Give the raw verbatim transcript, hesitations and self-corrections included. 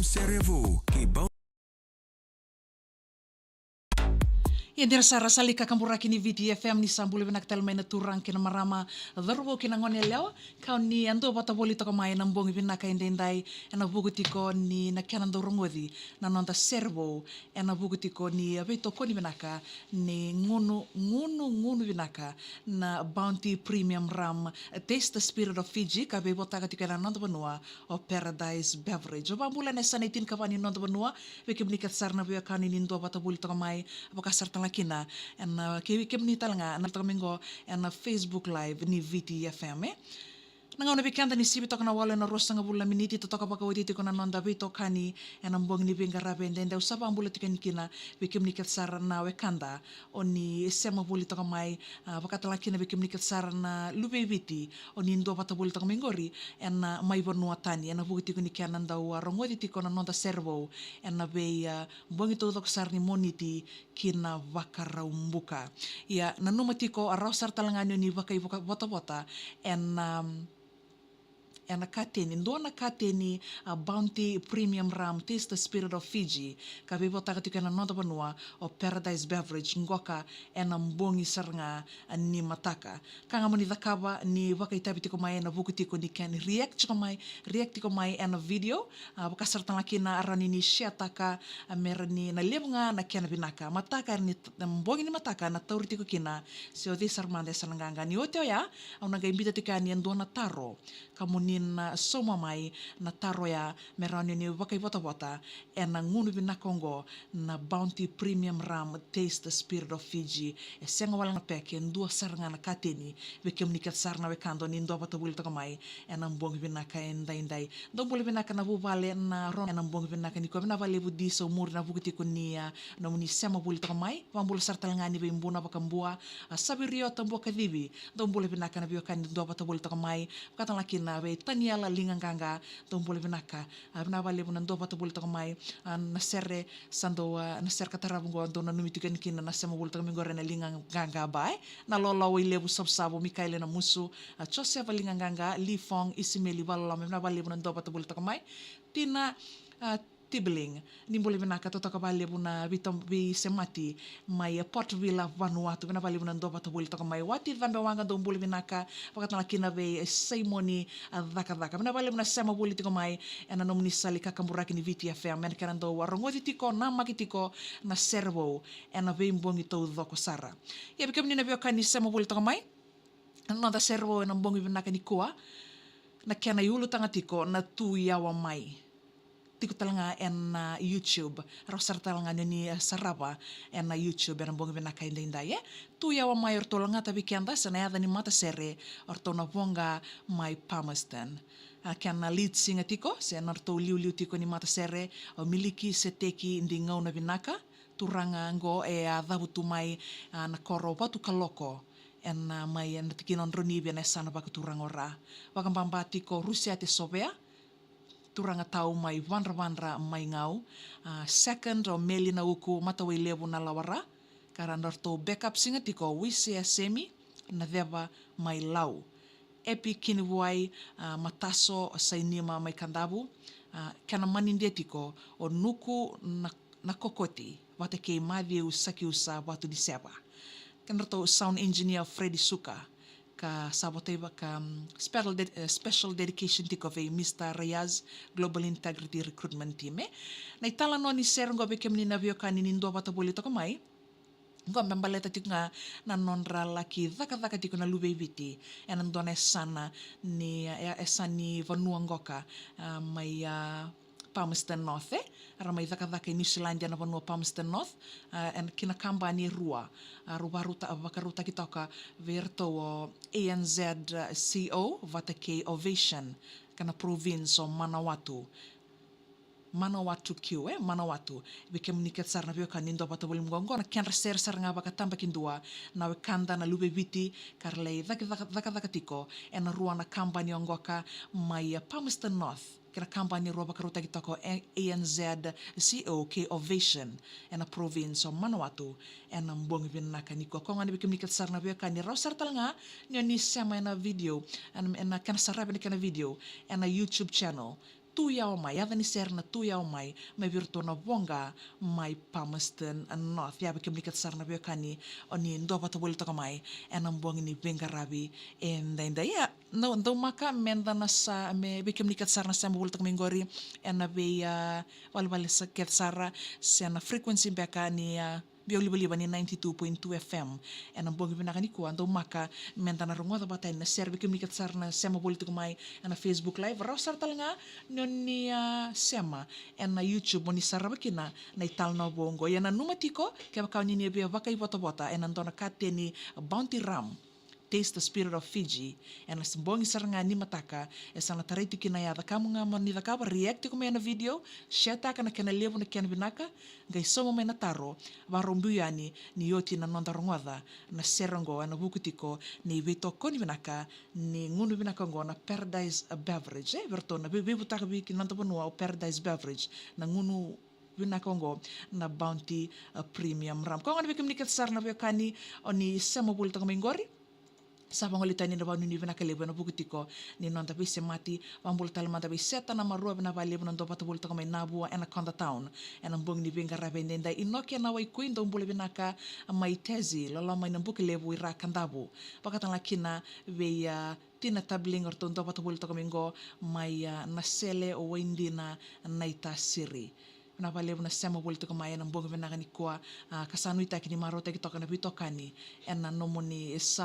Serevou kei Bau. Ia dina sara, sa lai kakaburaki ni Viti F M, ni sa bula vinaka tale mai na turaga kei na marama, cauravou kei na goneyalewa, ka o ni a dua vata voli toka mai ena bogi vinaka edaidai, ena vuku tiko ni na kena dau rogoci na noda serevou, ena vuku tiko ni a veitokoni vinaka ni gunu, gunu, gunu vinaka na Bounty Premium Rum, Taste the Spirit of Fiji, ka veivotaka tiko ena noda vanua o Paradise Beverage. O vakabula ena yasana e tinikava ni noda vanua, vei kemuni kece sara na veiwekani ni dua vata voli toka mai, vaka sara tale ga kina ena, kei kemuni tale ga na toka mai qo ena Facebook Live ni Viti F M, e. Na gauna vei keda ni sivi toka na walu ena ruasagavulu na miniti, totoka vakaoti tiko na noda veitokani ena bogi ni veiqaravi edaidai. Au sa vakabula tiko yani kina vei kemuni kece sara na wekada o ni sema voli toka mai, a, vaka tale ga kina vei kemuni kece sara na luve i Viti o ni dua vata voli toka mai qori ena mai vanua tani, ena vuku tiko ni kena dau, a, rogoci tiko na noda serevou ena vei, a, bogi taucoko sara ni Moniti ki na Vakaraubuka. Ia, nanuma tiko, a, rawa sara tale ga ni o ni vakaivotavota ena, am, ena kateni, dua na kateni, a, Bounty Premium Rum, Taste the Spirit of Fiji, ka veivotaka tiko ena noda vanua o Paradise Beverage, qoka ena bogi sara ga, a, ni mataka. Ka ga mo ni cakava ni vakaitavi tiko mai ena vuku tiko ni kena react tiko mai, react tiko mai ena video, a, vaka sara tale ga kina a rawa ni ni share-taka, a, me rawa ni na levu ga na kena vinaka. Mataka era ni t-, na bogi ni mataka na tauri tiko kina, se o cei sara mada e sa na qaqa. Ni oti oya, au na qai biuta tiko yani e dua na taro, ka mo ni na sauma mai na taro oya me rawa ni o ni vakaivotavota ena gunu vinaka oqo na Bounty Premium Rum, Taste the Spirit of Fiji. E sega wale ga na peke, e dua sara ga na kateni vei kemuni kece sara na wekada o ni dua vata voli toka mai ena bogi vinaka edaidai. Dou bula vinaka na vuvale na ro ena bogi vinaka nikua. Vinaka vakalevu Di Saumuri ena vuku tiko ni, a, nomuni sema voli toka mai. Vakabula sara tale ga ni Veibuna Vakabua, a, Savirio Tabuakacivi. Dou bula vinaka na veiwekani dua vata voli toka mai. Vaka tale ga kina vei Taniela Ligaqaqa. Dou bula vinaka. A, vinaka vakalevu na dua vata voli toka mai. A, na sere sa dou, a, na sere ka tarava oqo dou nanumi tiko yani kina na sema voli toka mai qori ena Ligaqaqa Bar, e. Na Lolo Wailevu, Savusavu, Mikaele Namusu, a, Josefa Ligaqaqa, Li Fong, Isimeli Vakaloloma, vinaka vakalevu na dua vata voli toka mai. Tina, a, Tibiling, ni bula vinaka, totoka vakalevu na veitam-, veisemati mai, a, Port Vila, Vanuatu, vinaka vakalevu na dua vata voli toka mai. Wati Cabewaqa, dou bula vinaka, vaka tale ga kina vei, e, Saimoni, a, Cakacaka. Vinaka vakalevu na sema voli tiko mai ena nomuni sala ni kakaburaki ni Viti F M, ena kena dau, a, rogoci tiko, namaki tiko na serevou ena veibogi taucoko sara. Ia vei kemuni na veiwekani sema voli toka mai, na noda serevou ena bogi vinaka nikua, na kena iulutaga tiko na Tu Yawa Mai. Tiko tale ga ena, a, YouTube. Rawa sara tale ga ni o ni, a, sarava ena YouTube ena bogi vinaka edaidai, e. Tu Yawa Mai, o ratou lagata vei keda se na yaca ni matasere, o ratou na Voqa mai Palmerston. A, kena lead singer tiko se na nodratou iliuliu tiko ni matasere o Miliki Seteki Digauna Vinaka. Turaga oqo e a cavutu mai, a, na koro Vatukaloko, ena, a, mai ena tikina o Dronivi ena yasana vakaturaga o Ra. Vakababa tiko Rusiate Sovea, turaga tau mai Vadravadra mai Gau. A, second o Meli Nauku Matawailevu na Lawara, ka ra nodratou backup singer tiko Wise Asemi Naceva mai Lau. Epi Kinivuai, a, Mataso Sainima mai Kadavu, a, kena manidia tiko o Nuku na, na Kokoti vata kei Maciu Sakiusa Vatuniseva. Kena ratou sound engineer Freddy Suka, ka sa votai vaka, mm, special ded-, eh, special dedication tiko vei Mister Rayaz, Global Integrity Recruitment Team, e. Na italanoa ni sere oqo vei kemuni na veiwekani ni dua vata voli toka mai, oqo me baleta tiko ga na nodra laki cakacaka tiko na luve i Viti ena dua na yasana ni, e, yasana ni vanua qoka, a, mai, a, Palmerston North, e. Era mai cakacaka i Niusiladi ena vanua Palmerston North, a, ena, kei na kabani e rua, a, rau vakarauta-, vakarautaki toka vei iratou o A N Z C O vata kei Ovation, kei na province o Manawatu. Manawatu Q, e, Manawatu. Vei kemuni kece sara na veiwekani ni dua vata voli mai qo, na kedra sere sara ga vakatabakidua na wekada na luve i Viti ka ra lai caka, caka, cakacaka tiko ena rua na kabani oqoka mai, a, Palmerston North, kei na kabani e rua vakarautaki toka o A-, A N Z C O kei Ovation ena province o Manawatu ena bogi vinaka nikua. Koya gona vei kemuni kece sara na veiwekani, rawa sara tale ga ni o ni sema ena video, ena, ena kena saravi na kena video ena YouTube channel Tu Yawa Mai, yaca ni sere na Tu Yawa Mai, mai vei iratou na Voqa mai Palmerston North. Ia vei kemuni kece sara na veiwekani o ni dua vata voli toka mai ena bogi ni veiqaravi edaidai. Ia, dau, daumaka meda na sa, me vei kemuni kece sara na sema voli toka mai qori ena vei, a, valevale sa kece sara se na frequency beka ni, a, veivakalivaliva ni ninety-two point two F M. Ena bogi vinaka nikua, daumaka meda na rogoca vata yani na sere vei kemuni kece sara na sema voli tiko mai ena Facebook Live. Rawa sara tale ga ni o ni, a, sema ena YouTube mo ni sarava kina na italanoa vou oqo. Ia nanuma tiko, kevaka o ni na via vakaivotavota ena dua na kateni Bounty Rum, Taste the Spirit of Fiji, ena s-, bogi sara ga ni mataka, e sa na tarai tiko kina ya, cakava ga mo ni cakava, react tiko mai ena video, share-taka na kena levu na kena vinaka, qai sauma mai na taro, vakarau biu yani ni oti na noda rogoca na sere oqo ena vuku tiko ni veitokoni vinaka ni gunu vinaka oqo na Paradise Beverage. E, vei iratou na vei-, veivutaka vei ki noda vanua o Paradise Beverage, na gunu vinaka oqo na Bounty, a, Premium Rum. Koya gona vei kemuni kece sara na veiwekani o ni sema voli toka mai qori. Sa vagolei tani na vakanuinui vinaka levu ena vuku tiko ni noda veisemati. Vakabula tale mada vei Seta Namarua, vinaka vakalevu na dua vata voli toka mai Navua ena Conda Town ena bogi ni veiqaravi edaidai. Inoke Nawaikui, dou bula vinaka mai Tassie, loloma ina Bukelevu i Ra Kadavu. Vakatale ga kina vei, a, Tina Tabling, o ratou dua vata voli toka mai qo mai, a, Nasele, o Waidina, Naitasiri. Vinaka vakalevu na sema voli toka mai ena bogi vinaka nikua, a, ka sa nuitaki ni marautaki toka na veitokani ena nomuni sa